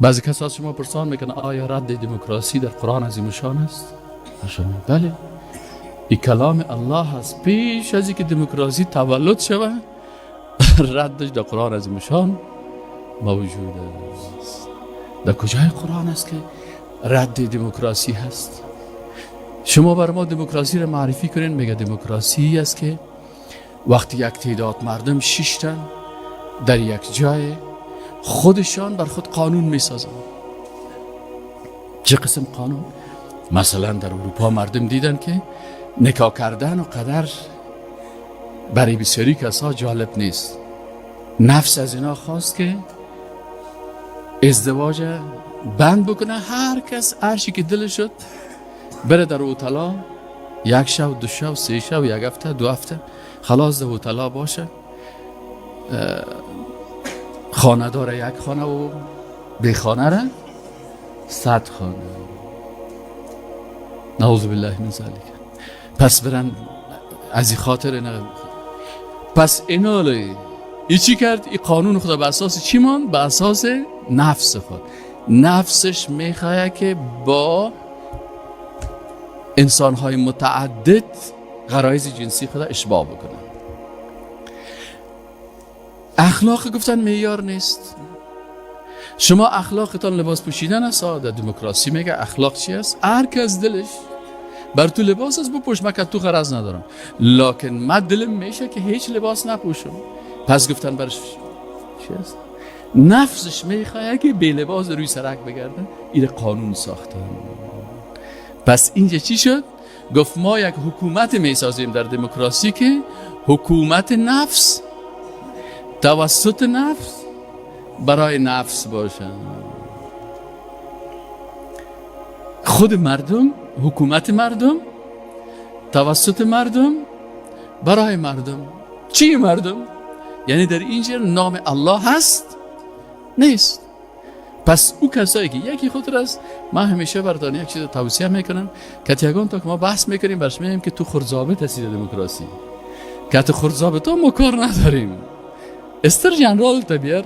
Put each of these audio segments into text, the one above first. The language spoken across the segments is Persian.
بعضی کسا از شما پرسان میکنه آیا رد دموکراسی در قرآن عظیم شان است؟ بله، این کلام الله است. پیش از اینکه دموکراسی تولد شود ردش در قرآن عظیم شان موجود است. در کجای قرآن است که رد دموکراسی هست؟ شما بر ما دموکراسی را معرفی کنین. میگه دموکراسی است که وقتی یک تعداد مردم شیشتن در یک جای، خودشان بر خود قانون میسازن. چه قسم قانون؟ مثلا در اروپا مردم دیدن که نکاح کردن و قدر برای بسیاری کسا جالب نیست. نفس از اینا خواست که ازدواج بند بکنه، هر کس هرچی که دل شد بره در اوتلا، یک شب، دو شب، سه شب، یک هفته، دو هفته، خلاص در اوتلا باشه. خانه داره یک خانه و بی خانه را 100 خانه. نعوذ بالله من ذلک. پس برن از این خاطر نه. پس اینالی ای چی کرد؟ این قانون خدا به اساس چی مان؟ به اساس نفس خود. نفسش میخواه که با انسانهای متعدد غرایز جنسی خدا اشباع بکنه. اخلاق گفتن معیار نیست. شما اخلاقتان لباس پوشیدن است. در دموکراسی میگه اخلاق چی است؟ هر کس دلش بر تو لباس است بپوش، من که تو غرض ندارم، لکن من دلم میشه که هیچ لباس نپوشم. پس گفتن برش چی است؟ نفسش میخواه که بی لباس روی سرک بگرده. این قانون ساختن. پس اینجا چی شد؟ گفت ما یک حکومت میسازیم در دموکراسی که حکومت نفس توسط نفس برای نفس باشه. خود مردم، حکومت مردم توسط مردم برای مردم. چی مردم؟ یعنی در اینجا نام الله هست نیست. پس او کسایی که یکی خود است، من همیشه براتون یک چیز توصیه میکنم که یگان تا که ما بحث میکنیم برش میگیم که تو خردزابط هستی در دموکراسی، که تو خردزابط ما کار نداریم. استر جنرال تا بیار،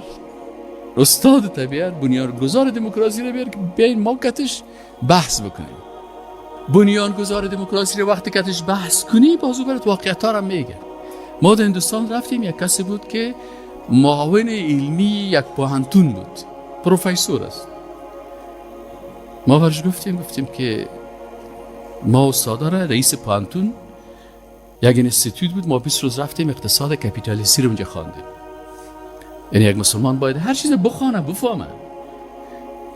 استاد تا بیار، بنیانگذار دموکراسی رو بیار که بیاین ما کتش بحث بکنیم. بنیانگذار دموکراسی رو وقتی کتش بحث کنی بازو برات واقعیت ها رو میگه. ما در هندوستان رفتیم، یک کسی بود که معاون علمی یک پوهنتون بود، پروفسور است. ما برش گفتیم که ما استادا را رئیس پوهنتون یک انستیتوت بود، ما 20 روز رفتیم اقتصاد کپیتالیستی رو اونجا خواندیم. یعنی یک مسلمان باید هر چیز بخوانه بفهمه.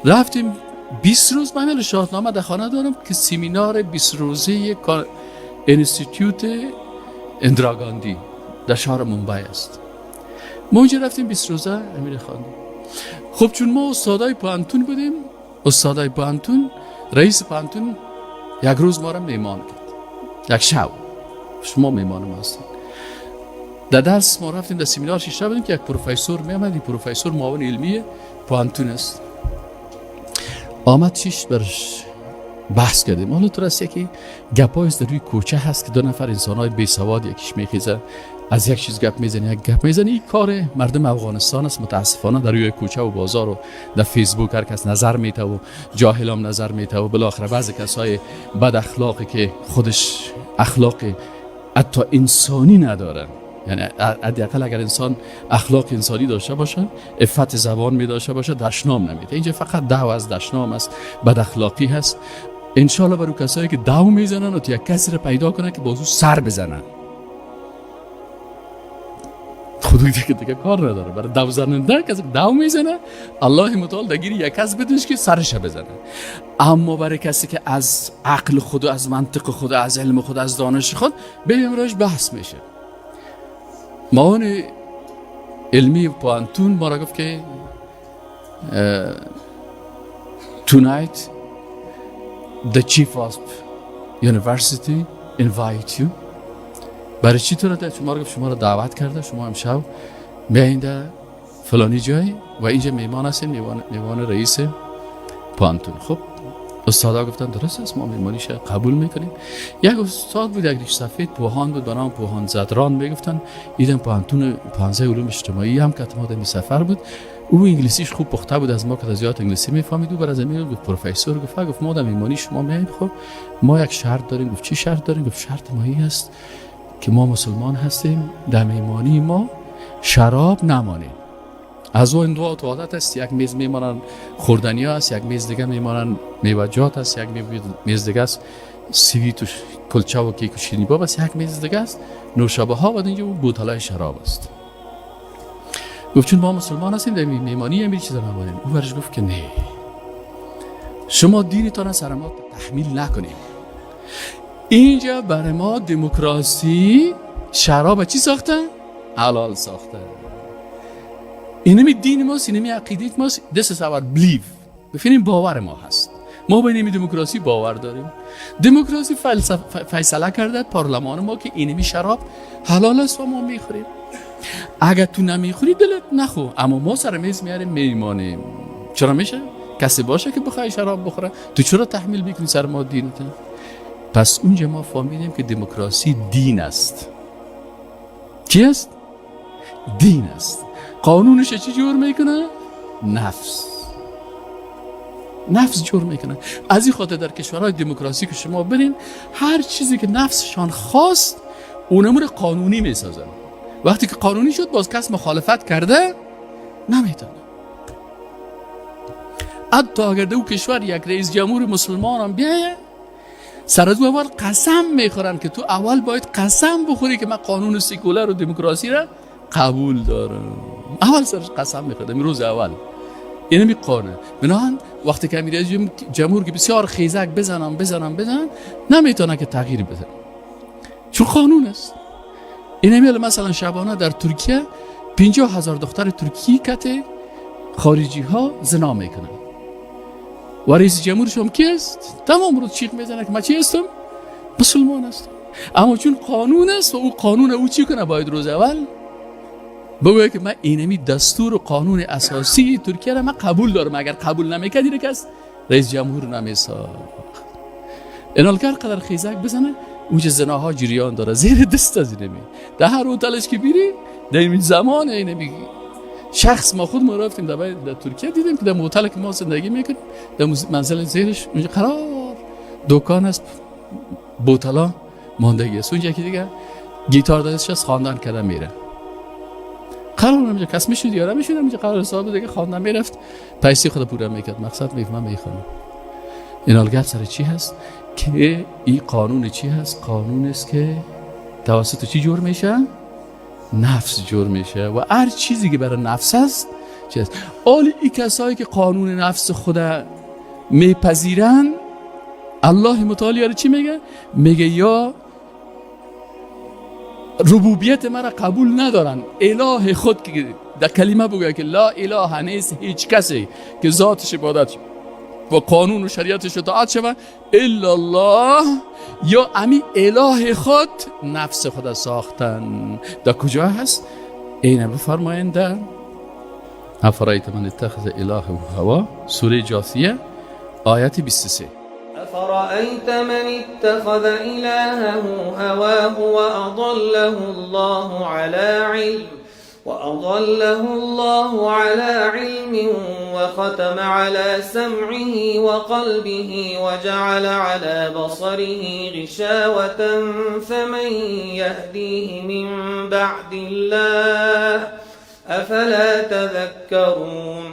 رفتیم 20 روز، من شاهنامه در خانه دارم که سیمینار 20 روزه انستیتوت اندرا گاندی در شهر مومبای است. ما اونجا رفتیم 20 روزه امیر خواندیم. خب چون ما استادای پوهنتون بودیم، استادای پوهنتون، رئیس پوهنتون یک روز ما را میمان کرد، یک شب شما میمان ما هستید. در درس ما رفتیم در سیمینار شیشته بودیم که یک پروفسور می آمد. این پروفسور معاون علمی پوهنتون است. آمد شیش برش بحث کردیم. حالا تو راست یکی گپای در روی کوچه هست که دو نفر انسان‌های بی سواد یکیش میخیزه از یک چیز گپ میزنه، یک گپ میزنه. این کار مردم افغانستان است متاسفانه. در روی کوچه و بازار و در فیسبوک هر کس نظر میته و جاهلام نظر میته و بالاخره بعضی کسای بد اخلاقی که خودش اخلاق حتی انسانی نداره. یعنی حداقل اگر انسان اخلاق انسانی داشته باشه، عفت زبان می داشته باشه، دشنام نمیده. اینجا فقط دعوا از دشنام است، بد اخلاقی هست. انشالله برای کسایی که دعوا میزنن و تو یک کسی رو پیدا کنه که بازو سر بزنن، خود دیگه کار نداره. برای دعوا زننده کسی که دعوا میزنه الله متعال دگیر یک کس بدونش که سرش بزنه. اما برای کسی که از عقل خود و از منطق خود و از علم خود از دانش خود به امروز بحث میشه. معاون علمی پوهنتون ما را گفت که tonight the chief of university invite you. برای چی تو را؟ شما را گفت شما را دعوت کرده، شما امشب بیاین در فلانی جای و اینجا میمان هستین، میمان رئیس پوهنتون. خب استادا گفتن درست است، ما میمانیش قبول میکنیم. یک استاد بود، یک ریش سفید پوهان بود به نام پوهان زدران میگفتن. ایدم پوهنتون پوهنځی علوم اجتماعی هم که ما در سفر بود. او انگلیسیش خوب پخته بود، از ما که زیاد انگلیسی میفهمید. او برای زمین گفت پروفسور، گفت ما در میمانی شما میایم، خب ما یک شرط داریم. گفت چی شرط داریم؟ گفت شرط ما این است که ما مسلمان هستیم، در میمانی ما شراب نمانیم. از اون دو تا عادت است، یک میز میمانن خوردنی است، یک میز دیگه میمانن میوه‌جات است، یک میز دیگه است sweet و کلچه و کیک و شیرینی باب است، یک میز دیگه است نوشابه ها و اینجا بوتلای شراب است. گفت چون ما مسلمان هستیم در میمانی هم چیزا نمانیم. او برش گفت که نه، شما دینتان سر ما تحمیل نکنیم. اینجا برای ما دموکراسی شراب چی ساخته؟ حلال ساخته. اینمی دین ماست، اینمی عقیده ماست. This is our belief. ببینیم باور ما هست. ما به اینمی دموکراسی باور داریم. دموکراسی فیصله کرده پارلمان ما که اینمی شراب حلال است و ما میخوریم. اگر تو نمیخوری دلت نخو، اما ما سر میز میاریم میمانیم. چرا میشه؟ کسی باشه که بخوای شراب بخوره، تو چرا تحمیل میکنی سر ما دینت؟ پس اونجا ما فهمیدیم که دموکراسی دین است. چی است؟ دین است. قانونش چی جور میکنه؟ نفس. نفس جور میکنه. از این خاطر در کشورهای دموکراسی که شما برین، هر چیزی که نفسشان خواست اونمو قانونی میسازن. وقتی که قانونی شد باز کس مخالفت کرده نمیتونه. حتی اگر در او کشور یک رئیس جمهور مسلمان هم بیایه، سر از او اول قسم میخورن که تو اول باید قسم بخوری که من قانون سیکولر و دموکراسی را قبول دارم. اول سرش قسم میخوره روز اول. اینه می قانون. بنابراین وقتی که رئیس جمهور که بسیار خیزک بزنم بزنم بزنم نمیتونه که تغییر بده، چون قانون است. اینه میل مثلا شبانه در ترکیه 50,000 دختر ترکی کته خارجی ها زنا میکنن و رئیس جمهورش هم کی است؟ تمام روز چیخ میزنه که من چی هستم؟ مسلمان هستم. اما چون قانون است و او قانون او چی کنه؟ باید روز اول بگوید که من اینمی دستور و قانون اساسی ترکیه را من قبول دارم. اگر قبول نمیکردی کس رئیس جمهور نمیساخت. اینال که قدر خیزک بزنه اونجا زناها جریان داره زیر دست از اینمی در هر هتلش که بیری در این زمان اینمی شخص ما خود ما رفتیم در ترکیه دیدیم که در هتل که ما زندگی میکنیم در منزل زیرش اونجا قرار دکان است، بوتلا ماندگی است. اونجا که دیگه گیتار دستش از خواندن کرده میره. قرار اونجا کس میشد یا نمیشد، اونجا قرار حساب دیگه خواندن میرفت، پیسه خود پورا میکرد. مقصد میفهمم میخوام این حال گپ سر چی هست که این قانون چی هست؟ قانون است که توسط چی جور میشه؟ نفس جور میشه و هر چیزی که برای نفس است چی است. آلی این کسایی که قانون نفس خود میپذیرن، الله متعالی یاره چی میگه؟ میگه یا ربوبیت مرا قبول ندارن، اله خود که در کلمه بگه که لا اله نیست هیچ کسی که ذاتش عبادت و قانون و شریعتش اطاعت شود الا الله، یا امی اله خود نفس خود ساختن. در کجا هست؟ اینه بفرمایند در افرایت من اتخذ اله هوا، سوره جاثیه آیت 23. أفرأيت من اتخذ إلهه هواه وأضله الله على علم وختم على سمعه وقلبه وجعل على بصره غشاوة فمن يهديه من بعد الله أفلا تذكرون.